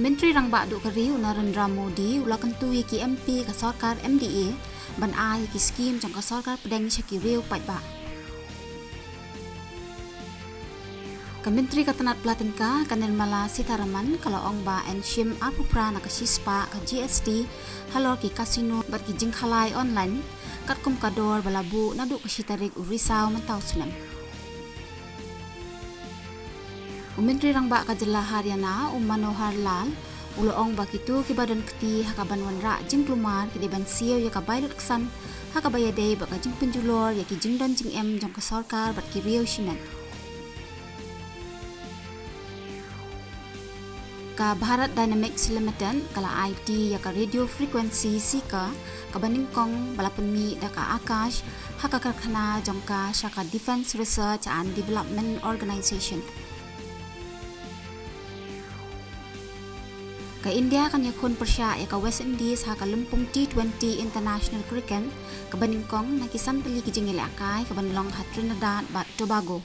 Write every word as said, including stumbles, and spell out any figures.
Myntri Rangbah duh ka ri u Narendra Modi u la kyntu ïa ki M P ka sorkar M D A ban ai ïa ki skim jong ka sorkar pdeng sha ki riew paidbah. Ka Myntri ka tnad pla tyngka ka Nirmala Sitharaman ka la ong ba yn shim arphew phra na ka shispah ka G S T halor ki casino bad ki jingkhalai online katkum ka dor ba la buh naduh ka shi tarik u Risaw mynta u snem. U Myntri Rangbah ka jylla Haryana u Manohar Lal u la ong ba kito kiba don kti ha ka ban wanrah jingkulmar ki dei ban siew ïa ka bai lut ksan ha kaba ïadei bad ka jingpynjulor ïa ki jingdon jingem jong ka sorkar bad ki riew shimet. Ka Bharat Dynamics Limited ka la aiti ïa ka radio frequency seeker kaba nyngkong ba la pynmih da ka Akash ha ka karkhana jong ka sha ka Defence Research and Development Organisation. Ka India kan ïakhun pyrshah ïa ka West Indies ha ka lympung T twenty International Cricket kaba nyngkong na ki san tylli ki jingïalehkai kaban long ha Trinidad bad Tobago.